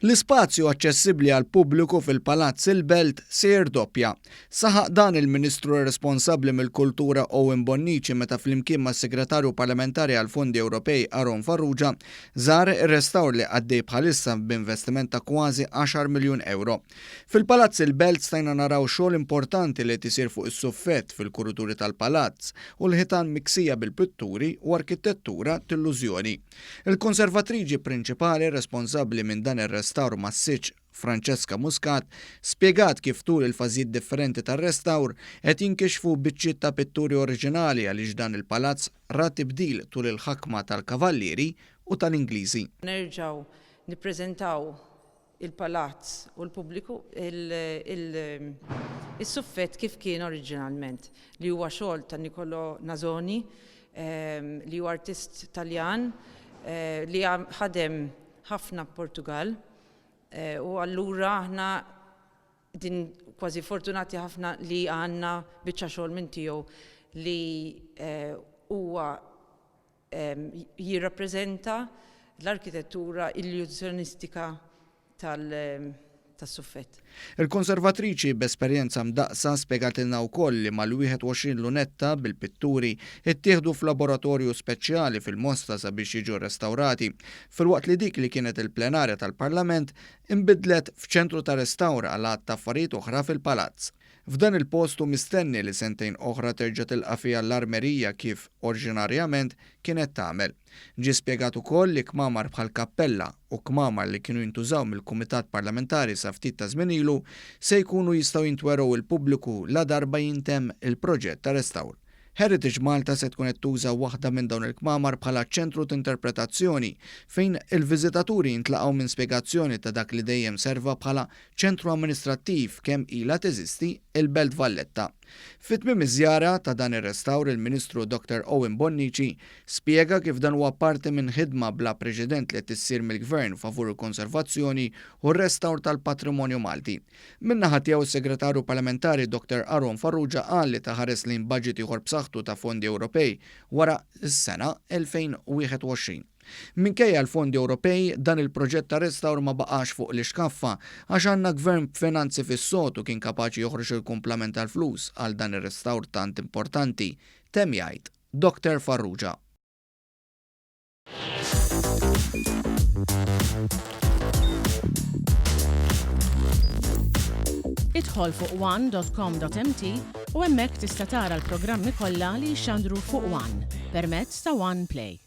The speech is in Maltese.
L-ispazju aċċessibbli għall-pubbliku fil-Palazz il-Belt se jirdoppja. Saħaq dan il-Ministru responsabbli mill-Kultura Owen Bonnici meta flimkien mas-Segretarju Parlamentari għall-Fondi Ewropej Aaron Farrugia żar ir-restawr li għaddej bħalissa b'investiment ta' kważi għaxar miljun ewro. Fil-Palazz il-Belt stajna naraw xogħol importanti li qed isir fuq is-suffett fil-kurituri tal-Palazz u l-ħitan miksija bil-pitturi u arkitettura t'illużjoni. Il-konservatriċi prinċipali responsabbli minn dan ir-restawr massiċċ, Francesca Muscat, spjegat kif tul il-fażijiet differenti tar-restawr qed jinkixfu biċċiet ta' pitturi oriġinali għaliex dan il-palazz ra tibdil tul il-ħakma tal-Kavallieri u tal-Ingliżi. Nerġgħu nippreżentaw il-palazz u l-pubbliku is-suffett kif kien oriġinalment, li huwa xogħol ta' Niccolò Nasoni, li huwa artist Taljan li ħadem ħafna Portugal u allura aħna din kważi fortunati ħafna li għandna biċċa xogħol minn tiegħu li huwa jirrappreżenta l-arkitettura illużjonistika tas-suffett. Il-konservatriċi b'esperjenza mdaqqsa spjegatilna wkoll li mal-21 lunetta bil-pitturi ttieħdu f'laboratorju speċjali fil-Mosta sabiex jiġu rrestawrati, filwaqt li dik li kienet il-plenarja tal-Parlament inbidlet f'ċentru ta' restawr għal għadd ta' affarijiet oħra fil-Palazz. F'dan il-post hu mistenni li sentejn oħra terġa' tilqa' fiha l-armerija kif, oriġinarjament, kienet tagħmel. Ġie spjegat ukoll li kmamar bħall-kappella u kmamar li kienu jintużaw mill-Kumitat Parlamentari sa ftit ta' żmien ilu se jkunu jistgħu jintwerew il-pubbliku ladarba jintemm il-proġett ta' restawr. Heritage Malta se tkun qed tuża waħda minn dawn il-kmamar bħala ċentru t'interpretazzjoni fejn il-viżitaturi jintlaqgħu minn spjegazzjoni ta' dak li dejjem serva bħala ċentru amministrattiv kemm ilha teżisti l-Belt Valletta. Fi tmiem iż-żjara ta' dan ir-restawr il-Ministru Dr Owen Bonnici spjega kif dan huwa parti minn ħidma bla preċedent li qed issir mill-Gvern favur il-konservazzjoni u r-restawr tal-patrimonju Malti. Min-naħa tiegħu s-Segretarju Parlamentari Dr Aaron Farrugia qal li ta ħares lejn budget ieħor b'saħħtu ta' fondi Ewropej wara s-sena 2021. Minkejja l-fondi Ewropej, dan il-proġett ta' restawr ma baqax fuq l-ixkaffa għax għandna Gvern b'finanzi fis-sod u kien kapaċi joħroġ il-kumplament tal-flus għal dan ir-restawr tant importanti, temm jgħid Dr Farrugia. Idħol fuq one.com.mt u hemmhekk tista' tara l-programmi kollha li jixxandru fuq One permezz ta' One Play.